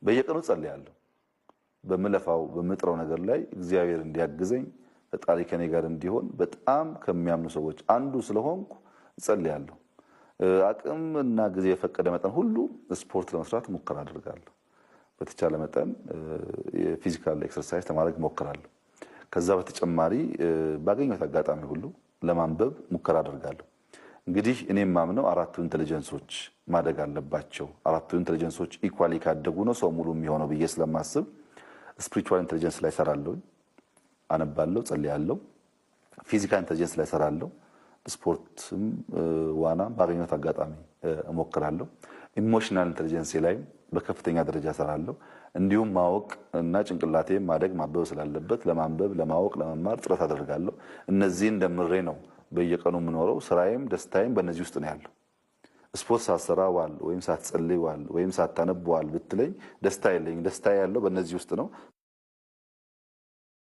በየቀኑ ጸልያለሁ። በምለፋው በምጥረው ነገር ላይ እግዚአብሔር እንዲያግዘኝ፣ ፈጣሪ ከኔ ጋር እንዲሆን በጣም ከሚያምኑ ሰዎች አንዱ ስለሆንኩ እጸልያለሁ። አቅም እና ጊዜ የፈቀደ መጠን ሁሉ ስፖርት ለመስራት ሙከራ አደርጋለሁ። በተቻለ መጠን የ physical exercise ለማድረግ እሞክራለሁ። ከዛ በተጨማሪ ባገኘሁት አጋጣሚ ሁሉ ለማንበብ ሙከራ አደርጋለሁ። እንግዲህ እኔ የማምነው አራቱ intelligence ኦች ማደግ አለባቸው። አራቱ intelligence ኦች equally ካደጉ ነው ሰው ሙሉ የሚሆነው ብዬ ስለማስብ spiritual intelligence ላይ ሰራለሁ፣ አነባለሁ፣ ጸልያለሁ። Physical intelligence ላይ ሰራለሁ፣ ስፖርትም ዋና ባገኘሁት አጋጣሚ እሞክራለሁ። Emotional intelligence ላይም በከፍተኛ ደረጃ ሰራለሁ። እንዲሁም ማወቅ እና ጭንቅላቴ ማደግ ማበብ ስላለበት ለማንበብ፣ ለማወቅ፣ ለመማር ጥረት አደርጋለሁ። እነዚህን ደምሬ ነው በየቀኑ የምኖረው። ስራዬም ደስታዬም በእነዚህ ውስጥ ነው ያለው። ስፖርት ሳትሰራ ዋል ወይም ሳትጸልይ ዋል ወይም ሳታነብ ዋል ብትለኝ ደስታ የለኝም። ደስታ ያለው በእነዚህ ውስጥ ነው።